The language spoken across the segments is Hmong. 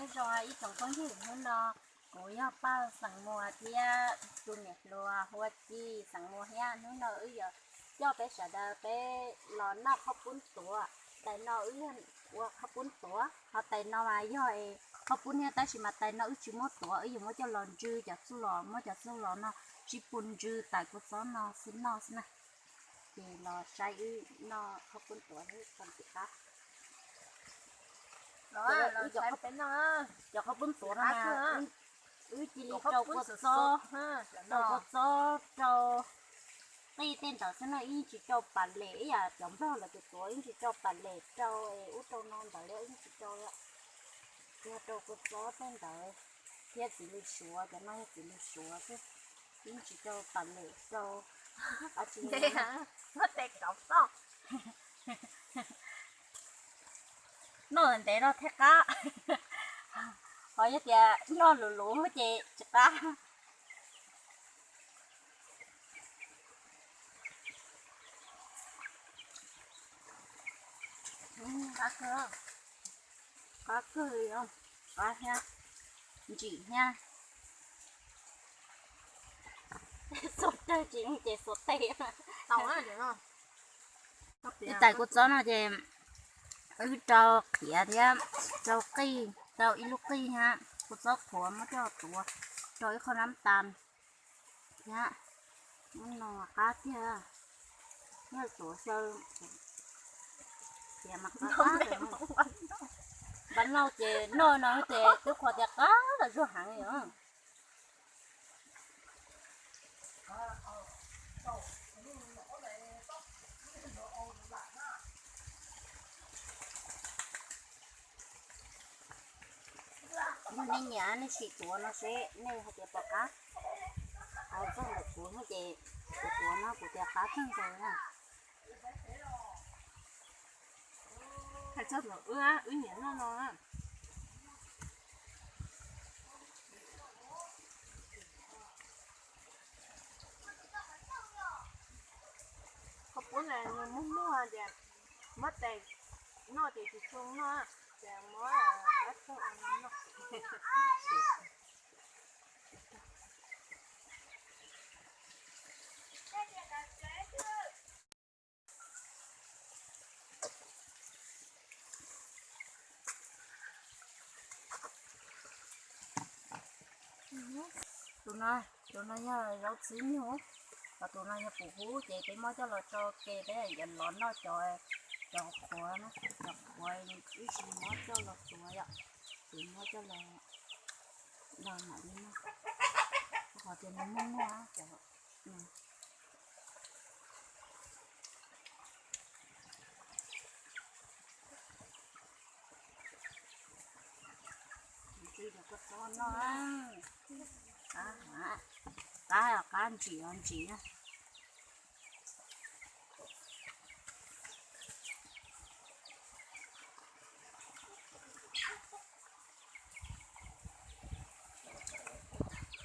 Nyob zoo ib tsoom phooj ywg, hnub no kuv yog Paj xeem Muas thiab tus niam hluas hu ua Ci xeem Muas thiab. Hnub no wb yuav coj peb sawv daws peb los noj qhaub poob tuav. Tais no wb ua qhaub poob tuav, ho tais no mas yog qhaub poob thiab, tab sis mas tais no wb tsis muab tuav, wb yuav muab coj los ntsw cov txuj lom, muab cov txuj lom no sib pus ntsw tais kua txob no xwb noj xwb na. Ces los saib wb noj qhaub poob tuav kom ntxim qab. Cov qhaub poob tuav no wb cia li rau kua txob, rau kua txob, rau qij tej ntawd xwb no, wb yeej tsis rau pas les ib yam cov Nplog lawv tus tuav, yeej tsis rau pas les rau, ub rau no ntawd li, yeej tsis rau li. Yog rau kua txob tej ntawd thiab txiv lws suav, cov no yog txiv lws suav xwb, yeej tsis rau pas les rau. Muab tes kauv toj. Noj ntev no thiaj qab, ho yog tias noj luv luv ces tsis qab. Qab kawg, qab kawg li, qab thiab, ntsim thiab. Xuas rawg tsis yeej ces xuas tes. Ib tais kua txob no ces wb rau qhiav thiab rau qij, rau ib lub qij thiab kua txob qhuav muab coj tuav, rau ib qho nab tas thiab. Ub no qab tiag, noj tuav xyaw tias mas qab qab. Npaj noj ces noj no ces twb qhuas tias qab los zuag heev li os. Yog nej nyiam nej sim tuav no seb nej hais tias puas qab. Hais txog ntawm kuv no ces kuv tuav no kuv tias qab kawg nkaus na. Hais txog ntawm wb, wb nyiam noj no. Qhaub poob no nws muag muag ces muab tes noj ces tsis tshua noj, ces muab qab txog noj. Tus no, tus no yog zaub txhwb nyuj, ho tus no yog pum hub, ces peb muab coj los tso ke peb yuav los noj cov, cov qhuav, cov qhuav ib tsis muab coj los tuav yom, ces muab coj los, los mam li noj, qhov tias nws muag muag cov. Ntxiv cov kua txob no, qab, qab, qab ntsim los ntsim na.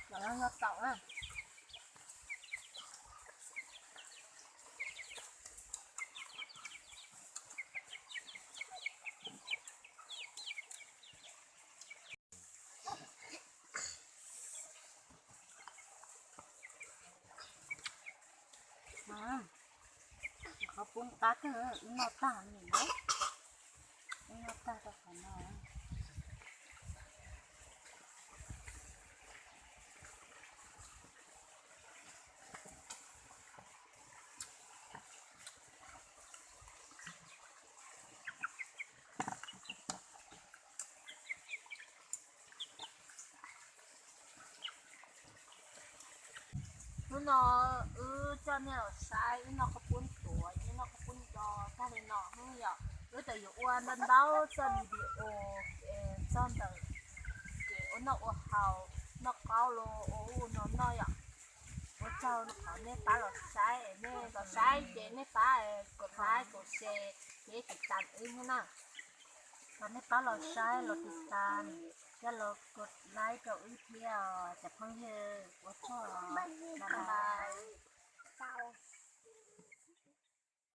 Cov no yog taum na. Qhov poob qab kawg, wb noj tag nim no, wb noj tag rau qhov no. Hnub no wb coj nej los saib wb noj qhaub poob tuav thiab noj qhaub poob do tag li no hnub yom. Wb tseem yuav ua ntau ntau txoj video txog ntawm kev ua noj ua haus, noj qaub los ua ub no noj yom. Ua tsaug qhov nej pab los saib, nej los saib ces nej pab kom like kom share thiab tiv tas wb thiab na. Thov nej pab los saib los tiv tas, thiab los like rau wb thiab os cov phooj ywg, ua tsaug, bye bye.